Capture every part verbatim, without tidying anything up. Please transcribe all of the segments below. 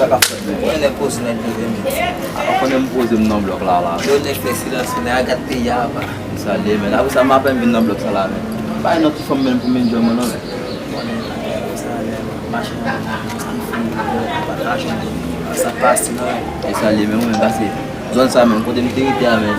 Sa k ap fèt, men? Mwen, nèg poze nèg leve, men. A, ou konnen m poze m nan blòk la, la. Yo, nèg fè silans, men a gad peyi a, apa. Sa liye, men. Apre sa, m apèn vin nan blòk sa la, men. Bay non ti fanm, men, pou m enjoy mwen, non, men. Konnen, men, sa, men, machin nan, ti fanm, men, pa kache, men. Sa pase, non, men. E sa liye, men, ou menm, pase. Zòn sa menm, kote m te rete a menm,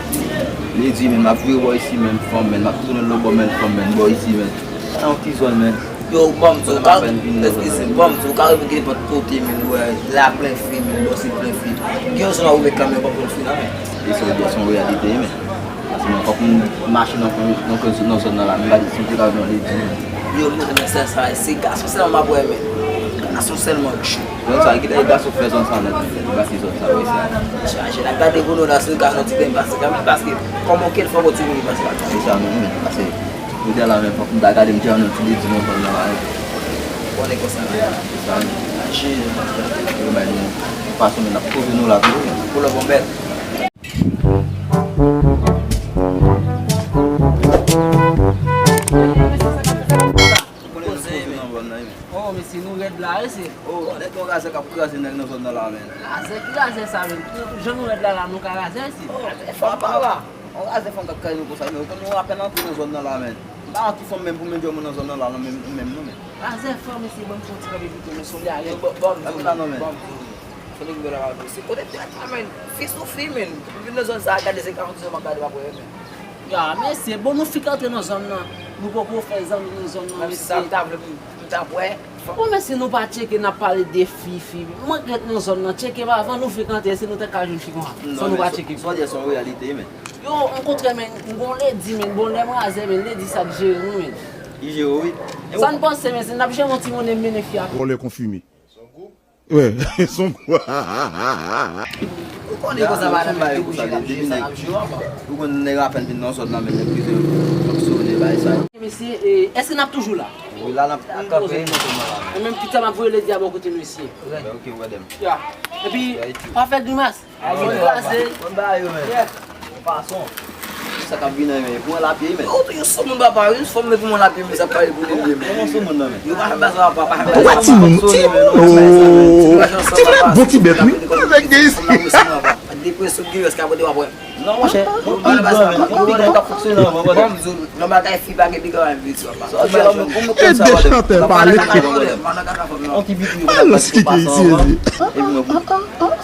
ledi menm, m ap vire bò isi menm, fanm menm, m ap tounen lòt bò menm, fanm menm, bò isi menm. Sa yon ti zòn menm. Yo, ban m di w, ou ka, eskize, ban m di w, ou ka rive gen nenpòt kote menm, ou wè, la plen fi menm, bò si plen fi. Gen yon zòn w ap rive kanmenm, w p ap jwenn fi la menm. E se, se yon reyalite menm. Paske mwen, fòk m mache nan, nan, nan zòn nan la, menm pa di si m te ka jwenn yon ledi menm. Yo, m nan sèl sa, se gason sèlman m ap wè menm. Gason sèlman k cho. Zòn sa, kite gason fè zòn sa nèt, men. Li pase zòn sa, wi, sa. Chaje la, gade pou nou la, si nou ka fè yon ti grenn pase kanmenm, paske kòman w kite fè yon ti grenn pase la? Se sa, non, men, pase, jodi a la, men, fòk m ta gade, m te ann yon ti ledi nan zòn nan la, wi. Konnen konsa la. Se sa, men. Chaje. Yo, men, nou, fason, men, n ap koze nou la, tou, men. Pou lè bon bèt. Konnen nou poze nan zòn nan, wi, men. Oh, mesye, nou rèd la, wi, se. Oh, nèg yon razè k ap kraze nèg nan zòn nan la, men. Razè? Ki razè sa, men? Jan nou rèd la, la, nou ka razè, se. Oh, fò pa va. On razè fanm k ap kraze nou konsa, men. Ou konn nou apèn antre nan zòn nan la, men. M pa antre fanm menm pou m enjoy mwen nan zòn nan la, non, menm, menm, non, men. Razè fò, mesye, ban m fè yon ti kanpe pito, men, sou lè a, bon, bon, bon, la, non, men. Bon, bon. Fò nou gen bagay la, men. Se kote tèt la, men. Fi sou fi, men. Vin nan zòn sa, gade, se ka yon ti zòn m ap gade, m ap wè, men. Ya, mesye, bon, nou fik antre nan zòn nan. Nou poko fè zanmi nan zòn nan, mesye. Menm si sa m ta vle, m, m t ap wè. Bon, mesye, nou pa tcheke, n ap pale de fi, fi. Mwen k ret nan zòn nan, tcheke m avan nou fik antre, si nou te ka jwenn fi konsa. San nou pa tcheke. Sa w di a se yon reyalite, men. Yo, m kontre, men, m gon ledi, men, bon, lè m razè, men, ledi sa k jere nou, men. Li jere w, wi. Sa n panse, men, se n ap jere yon ti monnen, m mennen fi a. Vòlè konfime. Son gwoup? Wè, son gwoup. Ou konnen konsa, madanm, depi jere, ap jere, sa ap jere, apa. Ou konn nèg apèn vin nan zòn nan, men nèg rive fonksyone, bay sa. Mesye, e, èske n ap toujou la? Wi, la, n ap kanpe, non, sèlman la. E menm pita, m ap voye ledi a bò kote nou, mesye. Ok, wè dem. Ya. Epi, pa fè grimas. Mwen kraze. Mwen ba yo, men. Yeah. Fason. Sa k ap vin nan men. Pou mwen lapye, men. Ou tou yon sou moun papa, wi. Fò m met pou mwen lapye, men sa pale pou li, men. Mwen sou moun nan, men. Yo pa fè bagay sa, papa. Ou wè timoun, timoun, oh. Timoun ap bon ti bèt, wi. Nèg gen isi. Depresyon gen yo, eske apre de w ap wè. Non, monchè, yon big gran, men, yon big gran k ap fonksyone nan mwen, brother. Bon, m di w, nan bagay fi pa gen big gran, men, piti, papa. Sa w di la, men, kòman w konn sa, brother? Chantè pale. On ti videyo, brother, pase pou pasan anvan. Epi mwen,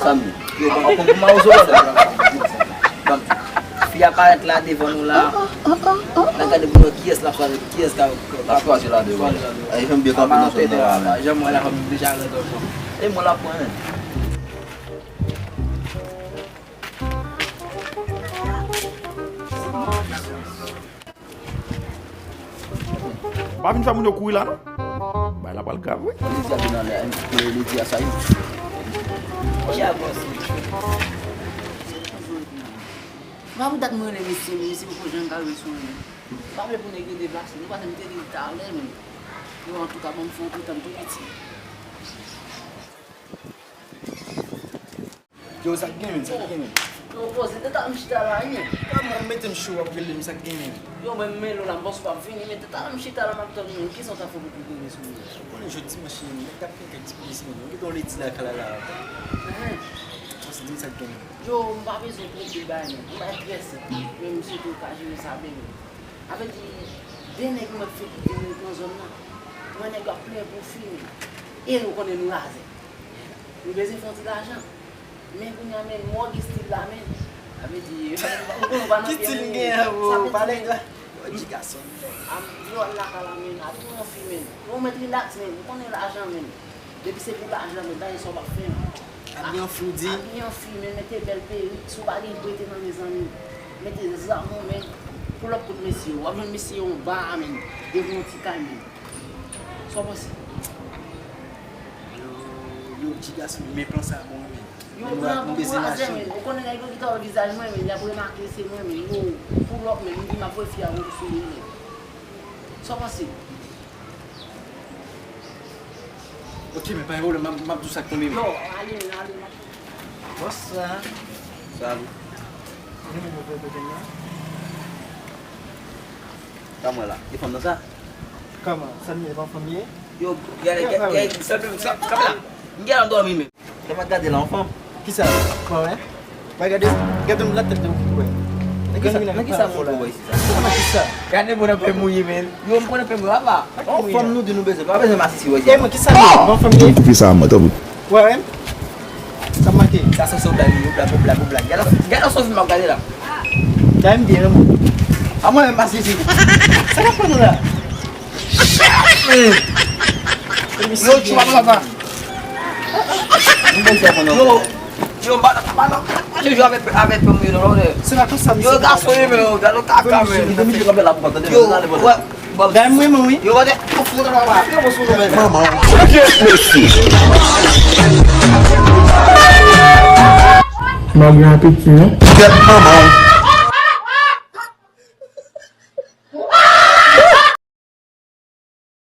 sa m di. Yo, ban m konn pou mawozo, brother. Ban m di. Fi a parèt la devan nou la. N a gade pou nou kiyès l ap chwazi, kiyès k ap chwazi la devan. Ay, janm byen kanpe nan zòn nan la, men. Janm wè la, fò m deja rete ankò. E mwen la pran, men. Pa vin fè moun yo kouri la, non. Bagay la pral grav, wi. Ledi a vin anlè, ledi a sa ye. Monchè, avanse. Mwen pou dat mwen rele mesye, men mesye poko janm ka rele sou mwen. M pa vle pou nèg yo deplase. Nou pa janm te di talè, men. Yo, antouka, ban m fè yon ti tan tou piti. Yo, sa k gen, men, sa k gen, men? Yo, poze, te talè m chita la, wi, men. Kòman w mete m cho, w ap rele m, sa k gen, men? Yo, men, men, Lola, m panse w p ap vini, men te talè m chita la, m ap tann ou, men, kisa w ta fè pou w rele sou mwen? Ou konnen jodi dimanch, men, nèg t ap fè kèk ti biznis, men, ou gen yon ledi lakay la, la. Enhen. Poze, di m sa k gen, men. Yo, m pa bezwen twòp de bagay, men. M pa enterese. Men, m swete w ka jere sa byen, men. Sa vle di, de nèg mwen fè kite nou nan zòn nan. Mwen nèg yo ap plenyen pou fi, men. E nou konnen nou razè. Nou bezwen fè yon ti lajan. Men kounye a, men, mòg estil la, men. Sa vle di, ou konnen w pa nan pye mwen. Ki ti m gen an, bro? Pale la. Yo, ti gason. Yo, al lakay la, men. Al pran yon fi, men. Ou mèt rilaks, men. Ou konnen lajan, men. Depi se pou lajan, men, pa gen sa w p ap fè, men. Abiye an fi, w di. Abiye an fi, men, mete bèl perik. Si w pa gen, prete nan mezanmi. Mete zam ou, men. Pou lòt kout mesye yo. W ap jwenn mesye yo anba a, men. Devan yon ti kay, men. Sa w panse? Yo, yo, ti gason, men plan sa bon, men. Yo, plan pou mwen, azè, men. Ou konnen nèg yo ki ta wè vizaj mwen, men, y ap remake se mwen, men. Yo, pou lòt, men, m di m ap voye fi a retourne sou li, men. Sa w panse? Ok, men pa gen pwoblèm, m ap, m ap di w sa k tonbe, men. Yo, ale, men, ale, men. Bòs, sa. Salut. Ou menm ou kote m nan? Sa mwen la. E fanm nan sa? Kòman? Sa m ye, pa fanm ye? Yo, gade, gade, gade, sa, sa, sa, m gen an dòmi, men. Sa m ap gade la, yon fanm. Kisa? Fanm, wi. Mwen gade, gade m nan tèt nan ou ki wè. Nan kisa, nan kisa moun ou wè isi sa? Nan kisa? Gade bon nan pè mouye, men. Yo, m konnen pè mouye, papa. Yon fanm nou di nou bezwen, pa bezwen masisi wè. E mwen, kisa nou? Yon fanm ki koupe sa, mwen, tanpri. Wè, wè. Sa manke. Sa se yon blag, yon blag, yon blag, yon blag. Gade, gade yon film m ap gade la. Gade m byen, non. A mwen menm masisi. Sa k ap pran nou la? Yo, tchou, papa, papa. Yo, yo, ba, ba, ba, pa jwe avèk, avèk pè mouye, non, non. Se pa konsa, yo, gason, yo, men, yo, gade kaka, men. Yo, wè, Bob. Gade mwen, mwen, wi. Yo, wè, yo, fout, papa. Yo, fout, men. Manman. Mesye. Malgre apeti, non? Kèt manman.